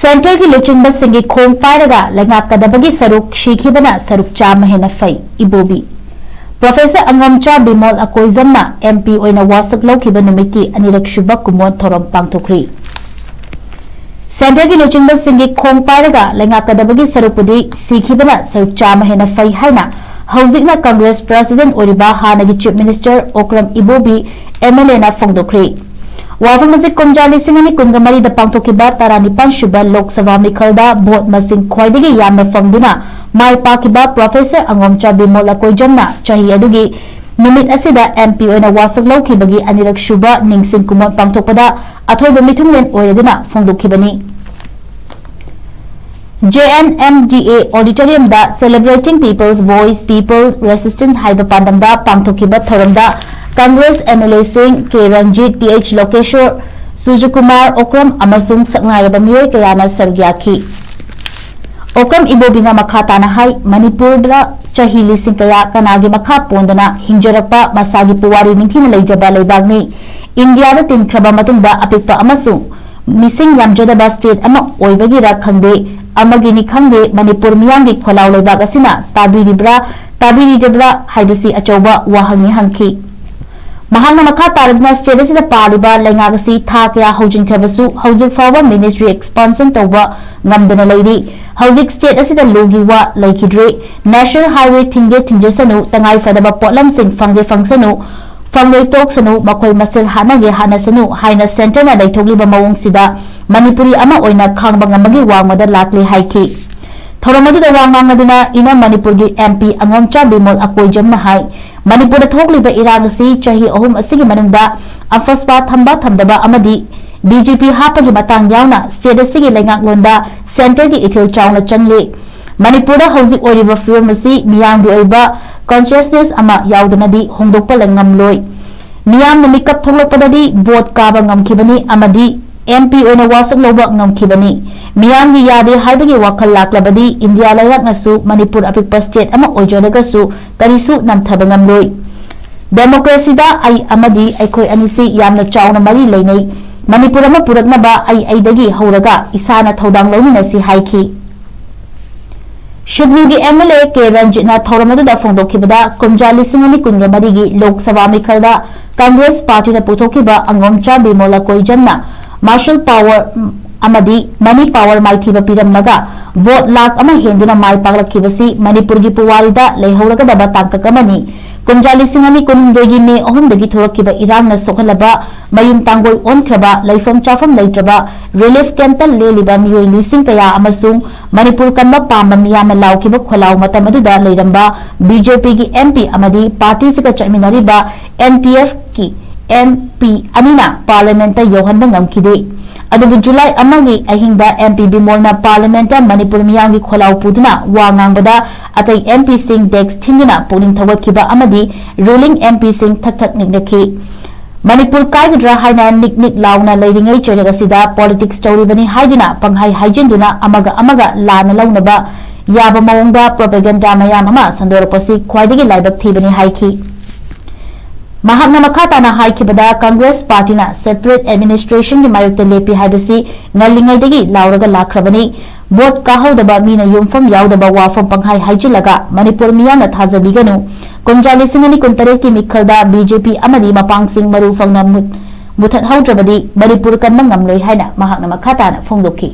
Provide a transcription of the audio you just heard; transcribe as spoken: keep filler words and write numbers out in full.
ꯁꯦꯟꯇꯔꯒꯤ ꯂꯨꯆꯤꯡꯕꯁꯤꯡꯒꯤ ꯈꯣꯡ ꯄꯥꯏꯔꯒ ꯂꯩꯉꯥꯛꯀꯗꯕꯒꯤ ꯁꯔꯨꯛ ꯁꯤꯈꯤꯕꯅ ꯁꯔꯨꯛ ꯆꯥꯝꯃ ꯍꯦꯟꯅ ꯐꯩ꯫ ꯏꯕꯣꯕꯤ꯫ ꯄ꯭ꯔꯣꯐꯦꯁꯔ ꯑꯉꯣꯝꯆꯥ ꯕꯤꯃꯣꯜ ꯑꯀꯣꯏꯖꯝꯅ MP ꯑꯣꯏꯅ ꯋꯥꯁꯛ ꯂꯧꯈꯤꯕ ꯅꯨꯃꯤꯠꯀꯤ ꯑꯅꯤꯔꯛ ꯁꯨꯕ ꯀꯨꯝꯑꯣꯟ ꯊꯧꯔꯝ ꯄꯥꯡꯊꯣꯛꯈ꯭ꯔꯤ꯫ ꯁꯦꯟꯇꯔꯒꯤ ꯂꯨꯆꯤꯡꯕꯁꯤꯡꯒꯤ ꯈꯣꯡ ꯄꯥꯏꯔꯒ ꯂꯩꯉꯥꯛꯀꯗꯕꯒꯤ ꯁꯔꯨꯛꯄꯨꯗꯤ ꯁꯤꯈꯤꯕꯅ ꯁꯔꯨꯛ ꯆꯥꯝꯃ ꯍꯦꯟꯅ ꯐꯩ ꯍꯥꯏꯅ ꯍꯧꯖꯤꯛꯅ ꯀꯪꯒ꯭ꯔꯦꯁ ꯄ꯭ꯔꯦꯁꯤꯗꯦꯟꯠ ꯑꯣꯏꯔꯤꯕ ꯍꯥꯟꯅꯒꯤ ꯆꯤꯐ ꯃꯤꯅꯤꯁꯇꯔ ꯑꯣꯀ꯭ꯔꯝ ꯏꯕꯣꯕꯤ MLAꯅ ꯐꯣꯡꯗꯣꯛꯈ꯭ꯔꯤ꯫ ꯋꯥꯐꯝ ꯑꯁꯤ ꯀꯨꯝꯖꯥ ꯂꯤꯁꯤꯡ ꯑꯅꯤ ꯀꯨꯟꯒ ꯃꯔꯤꯗ ꯄꯥꯡꯊꯣꯛꯈꯤꯕ ꯇꯔꯥꯅꯤꯄꯥꯟ ꯁꯨꯕ ꯂꯣꯛ ꯁꯚꯥ ꯃꯤꯈꯜꯗ ꯚꯣꯠ ꯃꯁꯤꯡ ꯈ꯭ꯋꯥꯏꯗꯒꯤ ꯌꯥꯝꯅ ꯐꯪꯗꯨꯅ ꯃꯥꯏ ꯄꯥꯛꯈꯤꯕ ꯄ꯭ꯔꯣꯐꯦꯁꯔ ꯑꯉꯣꯝꯆꯥ ꯕꯤꯃꯣꯜ ꯑꯀꯣꯏꯖꯝꯅ ꯆꯍꯤ ꯑꯗꯨꯒꯤ ꯅꯨꯃꯤꯠ ꯑꯁꯤꯗ MP ꯑꯣꯏꯅ ꯋꯥꯁꯛ ꯂꯧꯈꯤꯕꯒꯤ ꯑꯅꯤꯔꯛ ꯁꯨꯕ ꯅꯤꯡꯁꯤꯡ ꯀꯨꯝꯑꯣꯟ ꯄꯥꯡꯊꯣꯛꯄꯗ ꯑꯊꯣꯏꯕ ꯃꯤꯊꯨꯡꯂꯦꯟ ꯑꯣꯏꯔꯗꯨꯅ ꯐꯣꯡꯗꯣꯛꯈꯤꯕꯅꯤ꯫ JNMDA Auditoriumꯗ Celebrating People's Voice, People Resistance ꯍꯥꯏꯕ ꯄꯥꯟꯗꯝꯗ ꯄꯥꯡꯊꯣꯛꯈꯤꯕ ꯊꯧꯔꯝꯗ ꯀꯪꯒ꯭ꯔꯦꯁ MLAꯁꯤꯡ K ꯔꯟꯖꯤꯠ, TH ꯂꯣꯀꯦꯁꯣꯔ, ꯁꯨꯔꯖꯀꯨꯃꯥꯔ ꯑꯣꯀ꯭ꯔꯝ ꯑꯃꯁꯨꯡ ꯁꯛꯅꯥꯏꯔꯕ ꯃꯤꯑꯣꯏ ꯀꯌꯥꯅ ꯁꯔꯨꯛ ꯌꯥꯈꯤ꯫ ꯑꯣꯀ꯭ꯔꯝ ꯏꯕꯣꯕꯤꯅ ꯃꯈꯥ ꯇꯥꯅ ꯍꯥꯏ, ꯃꯅꯤꯄꯨꯔꯗ ꯆꯍꯤ ꯂꯤꯁꯤꯡ ꯀꯌꯥ ꯀꯅꯥꯒꯤ ꯃꯈꯥ ꯄꯣꯟꯗꯅ ꯍꯤꯡꯖꯔꯛꯄ ꯃꯁꯥꯒꯤ ꯄꯨꯋꯥꯔꯤ ꯅꯤꯡꯊꯤꯅ ꯂꯩꯖꯕ ꯂꯩꯕꯥꯛꯅꯤ꯫ ꯏꯟꯗꯤꯌꯥꯗ ꯇꯤꯟꯈ꯭ꯔꯕ ꯃꯇꯨꯡꯗ ꯑꯄꯤꯛꯄ ꯑꯃꯁꯨꯡ ꯃꯤꯁꯤꯡ ꯌꯥꯝꯖꯗꯕ ꯁ꯭ꯇꯦꯠ ꯑꯃ ꯑꯣꯏꯕꯒꯤꯔ ꯈꯪꯗꯦ, ꯑꯃꯒꯤꯅꯤ ꯈꯪꯗꯦ, ꯃꯅꯤꯄꯨꯔ ꯃꯤꯌꯥꯝꯒꯤ ꯈꯣꯜꯂꯥꯎ ꯂꯩꯕꯥꯛ ꯑꯁꯤꯅ ꯇꯥꯕꯤꯔꯤꯕ꯭ꯔꯥ, ꯇꯥꯕꯤꯔꯤꯗꯕ꯭ꯔꯥ ꯍꯥꯏꯕꯁꯤ ꯑꯆꯧꯕ ꯋꯥꯍꯪꯅꯤ ꯍꯪꯈꯤ꯫ ꯃꯍꯥꯛꯅ ꯃꯈꯥ ꯇꯥꯔꯗꯨꯅ ꯁ꯭ꯇꯦꯠ ꯑꯁꯤꯗ ꯄꯥꯜꯂꯤꯕ ꯂꯩꯉꯥꯛ ꯑꯁꯤ ꯊꯥ ꯀꯌꯥ ꯍꯧꯖꯤꯟꯈ꯭ꯔꯕꯁꯨ ꯍꯧꯖꯤꯛ ꯐꯥꯎꯕ ꯃꯤꯅꯤꯁꯇ꯭ꯔꯤ ꯑꯦꯛꯁꯄꯥꯟꯁꯟ ꯇꯧꯕ ꯉꯝꯗꯅ ꯂꯩꯔꯤ꯫ ꯍꯧꯖꯤꯛ ꯁ꯭ꯇꯦꯠ ꯑꯁꯤꯗ ꯂꯨꯒꯤ ꯋꯥ ꯂꯩꯈꯤꯗ꯭ꯔꯦ꯫ ꯅꯦꯁꯅꯦꯜ ꯍꯥꯏꯋꯦ ꯊꯤꯡꯒꯦ ꯊꯤꯡꯖꯁꯅꯨ, ꯇꯉꯥꯏ ꯐꯗꯕ ꯄꯣꯠꯂꯝꯁꯤꯡ ꯐꯪꯒꯦ ꯐꯪꯁꯅꯨ, ꯐꯪꯂꯣꯏ ꯇꯣꯛꯁꯅꯨ, ꯃꯈꯣꯏ ꯃꯁꯦꯜ ꯍꯥꯠꯅꯒꯦ ꯍꯥꯠꯅꯁꯅꯨ ꯍꯥꯏꯅ ꯁꯦꯟꯇꯔꯅ ꯂꯩꯊꯣꯛꯂꯤꯕ ꯃꯑꯣꯡꯁꯤꯗ ꯃꯅꯤꯄꯨꯔꯤ ꯑꯃ ꯑꯣꯏꯅ ꯈꯥꯡꯕ ꯉꯝꯕꯒꯤ ꯋꯥꯡꯃꯗ ꯂꯥꯛꯂꯦ ꯍꯥꯏꯈꯤ꯫ ꯊꯧꯔꯝ ꯑꯗꯨꯗ ꯋꯥ ꯉꯥꯡꯅꯗꯨꯅ ꯏꯅꯝ ꯃꯅꯤꯄꯨꯔꯒꯤ MP ꯑꯉꯣꯝꯆꯥ ꯕꯤꯃꯣꯜ ꯑꯀꯣꯏꯖꯝꯅ ꯍꯥꯏ, ꯃꯅꯤꯄꯨꯔꯗ ꯊꯣꯛꯂꯤꯕ ꯏꯔꯥꯡ ꯑꯁꯤ ꯆꯍꯤ ꯑꯍꯨꯝ ꯑꯁꯤꯒꯤ ꯃꯅꯨꯡꯗ ꯑꯐꯁꯄꯥ ꯊꯝꯕ ꯊꯝꯗꯕ ꯑꯃꯗꯤ BJP ꯍꯥꯞꯄꯒꯤ ꯃꯇꯥꯡ ꯌꯥꯎꯅ ꯁ꯭ꯇꯦꯠ ꯑꯁꯤꯒꯤ ꯂꯩꯉꯥꯛꯂꯣꯟꯗ ꯁꯦꯟꯇꯔꯒꯤ ꯏꯊꯤꯜ ꯆꯥꯎꯅ ꯆꯪꯂꯤ꯫ ꯃꯅꯤꯄꯨꯔꯗ ꯍꯧꯖꯤꯛ ꯑꯣꯏꯔꯤꯕ ꯐꯤꯕꯝ ꯑꯁꯤ ꯃꯤꯌꯥꯝꯒꯤ ꯑꯣꯏꯕ consciousness ꯑꯃ ꯌꯥꯎꯗꯅꯗꯤ ꯍꯣꯡꯗꯣꯛꯄ ꯉꯝꯂꯣꯏ꯫ ꯃꯤꯌꯥꯝꯅ ꯃꯤꯀꯞ ꯊꯣꯛꯂꯛꯄꯗꯗꯤ ꯚꯣꯠ ꯀꯥꯕ ꯉꯝꯈꯤꯕꯅꯤ ꯑꯃꯗꯤ MP ꯑꯣꯏꯅ ꯋꯥꯁꯛ ꯂꯧꯕ ꯉꯝꯈꯤꯕꯅꯤ꯫ ꯃꯤꯌꯥꯝꯒꯤ ꯌꯥꯗꯦ ꯍꯥꯏꯕꯒꯤ ꯋꯥꯈꯜ ꯂꯥꯛꯂꯕꯗꯤ ꯏꯟꯗꯤꯌꯥ ꯂꯩꯉꯥꯛꯅꯁꯨ ꯃꯅꯤꯄꯨꯔ ꯑꯄꯤꯛꯄ ꯁ꯭ꯇꯦꯠ ꯑꯃ ꯑꯣꯏꯖꯔꯒꯁꯨ ꯀꯔꯤꯁꯨ ꯅꯝꯊꯕ ꯉꯝꯂꯣꯏ꯫ ꯗꯦꯃꯣꯀ꯭ꯔꯦꯁꯤꯗ ꯑꯩ ꯑꯃꯗꯤ ꯑꯩꯈꯣꯏ ꯑꯅꯤꯁꯤ ꯌꯥꯝꯅ ꯆꯥꯎꯅ ꯃꯔꯤ ꯂꯩꯅꯩ꯫ ꯃꯅꯤꯄꯨꯔ ꯑꯃ ꯄꯨꯔꯛꯅꯕ ꯑꯩ ꯑꯩꯗꯒꯤ ꯍꯧꯔꯒ ꯏꯁꯥꯅ ꯊꯧꯗꯥꯡ ꯂꯧꯃꯤꯟꯅꯁꯤ ꯍꯥꯏꯈꯤ꯫ ꯁꯤꯗꯅꯤꯒꯤ MLA ꯀꯦ ꯔꯟꯖꯤꯠꯅ ꯊꯧꯔꯝ ꯑꯗꯨꯗ ꯐꯣꯡꯗꯣꯛꯈꯤꯕꯗ, ꯀꯨꯝꯖꯥ ꯂꯤꯁꯤꯡ ꯑꯅꯤ ꯀꯨꯟꯒ ꯃꯔꯤꯒꯤ ꯂꯣꯛ ꯁꯚꯥ ꯃꯤꯈꯜꯗ ꯀꯪꯒ꯭ꯔꯦꯁ ꯄꯥꯔꯇꯤꯅ ꯄꯨꯊꯣꯛꯈꯤꯕ ꯑꯉꯣꯝꯆꯥ ꯕꯤꯃꯣꯂ ꯀꯣꯏꯖꯝꯅ martial power ꯑꯃꯗꯤ money power ꯃꯥꯏꯊꯤꯕ ꯄꯤꯔꯝꯂꯒ vote ꯂꯥꯈ ꯑꯃ ꯍꯦꯟꯗꯨꯅ ꯃꯥꯏ ꯄꯥꯛꯂꯛꯈꯤꯕꯁꯤ ꯃꯅꯤꯄꯨꯔꯒꯤ ꯄꯨꯋꯥꯔꯤꯗ ꯂꯩꯍꯧꯔꯒꯗꯕ ꯇꯥꯡꯀꯛ ꯑꯃꯅꯤ꯫ ꯀꯨꯝꯖꯥ ꯂꯤꯁꯤꯡ ꯑꯅꯤ ꯀꯨꯟꯍꯨꯝꯗꯣꯏꯒꯤ ꯃꯦ ꯑꯍꯨꯝꯗꯒꯤ ꯊꯣꯔꯛꯈꯤꯕ ꯏꯔꯥꯡꯅ ꯁꯣꯛꯍꯜꯂꯕ ꯃꯌꯨꯝ ꯇꯥꯡꯒꯣꯏ ꯑꯣꯟꯈ꯭ꯔꯕ, ꯂꯩꯐꯝ ꯆꯥꯐꯝ ꯂꯩꯇ꯭ꯔꯕ, relief campꯇ ꯂꯦꯜꯂꯤꯕ ꯃꯤꯑꯣꯏ ꯂꯤꯁꯤꯡ ꯀꯌꯥ ꯑꯃꯁꯨꯡ ꯃꯅꯤꯄꯨꯔ ꯀꯟꯕ ꯄꯥꯝꯕ ꯃꯤꯌꯥꯝꯅ ꯂꯥꯎꯈꯤꯕ ꯈꯣꯜꯂꯥꯎ ꯃꯇꯝ ꯑꯗꯨꯗ ꯂꯩꯔꯝꯕ BJPꯒꯤ MP ꯑꯃꯗꯤ ꯄꯥꯔꯇꯤꯁꯤꯒ ꯆꯠꯃꯤꯟꯅꯔꯤꯕ NPFꯀꯤ MP ꯑꯅꯤꯅ parliamentꯇ ꯌꯧꯍꯟꯕ ꯉꯝꯈꯤꯗꯦ꯫ ꯑꯗꯨꯕꯨ ꯖꯨꯂꯥꯏ ꯑꯃꯒꯤ ꯑꯍꯤꯡꯗ MP ꯕꯤꯃꯣꯜꯅ parliamentꯇ ꯃꯅꯤꯄꯨꯔ ꯃꯤꯌꯥꯝꯒꯤ ꯈꯣꯜꯂꯥꯎ ꯄꯨꯗꯨꯅ ꯋꯥ ꯉꯥꯡꯕꯗ ꯑꯇꯩ MPꯁꯤꯡ desk ꯊꯤꯟꯗꯨꯅ ꯄꯨꯛꯅꯤꯡ ꯊꯧꯒꯠꯈꯤꯕ ꯑꯃꯗꯤ ruling MPꯁꯤꯡ ꯊꯛ ꯊꯛ ꯅꯤꯛꯅꯈꯤ꯫ ꯃꯅꯤꯄꯨꯔ ꯀꯥꯏꯒꯗ꯭ꯔꯥ ꯍꯥꯏꯅ ꯅꯤꯛ ꯅꯤꯛ ꯂꯥꯎꯅ ꯂꯩꯔꯤꯉꯩ ꯆꯩꯔꯛ ꯑꯁꯤꯗ politics ꯇꯧꯔꯤꯕꯅꯤ ꯍꯥꯏꯗꯨꯅ ꯄꯪꯍꯥꯏ ꯍꯥꯏꯖꯤꯟꯗꯨꯅ ꯑꯃꯒ ꯑꯃꯒ ꯂꯥꯟꯅ ꯂꯧꯅꯕ ꯌꯥꯕ ꯃꯑꯣꯡꯗ propaganda ꯃꯌꯥꯝ ꯑꯃ ꯁꯟꯗꯣꯔꯛꯄꯁꯤ ꯈ꯭ꯋꯥꯏꯗꯒꯤ ꯂꯥꯏꯕꯛ ꯊꯤꯕꯅꯤ ꯍꯥꯏꯈꯤ꯫ ꯃꯍꯥꯛꯅ ꯃꯈꯥ ꯇꯥꯅ ꯍꯥꯏꯈꯤꯕꯗ, ꯀꯪꯒ꯭ꯔꯦꯁ ꯄꯥꯔꯇꯤꯅ separate administrationꯒꯤ ꯃꯥꯌꯣꯛꯇ ꯂꯦꯞꯄꯤ ꯍꯥꯏꯕꯁꯤ ꯉꯜꯂꯤꯉꯩꯗꯒꯤ ꯂꯥꯎꯔꯒ ꯂꯥꯛꯈ꯭ꯔꯕꯅꯤ꯫ Vote ꯀꯥꯍꯧꯗꯕ ꯃꯤꯅ ꯌꯨꯝꯐꯝ ꯌꯥꯎꯗꯕ ꯋꯥꯐꯝ ꯄꯪꯍꯥꯏ ꯍꯥꯏꯖꯤꯜꯂꯒ ꯃꯅꯤꯄꯨꯔ ꯃꯤꯌꯥꯝꯅ ꯊꯥꯖꯕꯤꯒꯅꯨ꯫ ꯀꯨꯝꯖꯥ ꯂꯤꯁꯤꯡ ꯑꯅꯤ ꯀꯨꯟꯇꯔꯦꯠꯀꯤ ꯃꯤꯈꯜꯗ BJP ꯑꯃꯗꯤ ꯃꯄꯥꯡꯁꯤꯡ ꯃꯔꯨ ꯐꯪꯅ ꯃꯨꯠ-, ꯃꯨꯊꯠꯍꯧꯗ꯭ꯔꯕꯗꯤ ꯃꯅꯤꯄꯨꯔ ꯀꯟꯕ ꯉꯝꯂꯣꯏ ꯍꯥꯏꯅ ꯃꯍꯥꯛꯅ ꯃꯈꯥ ꯇꯥꯅ ꯐꯣꯡꯗꯣꯛꯈꯤ꯫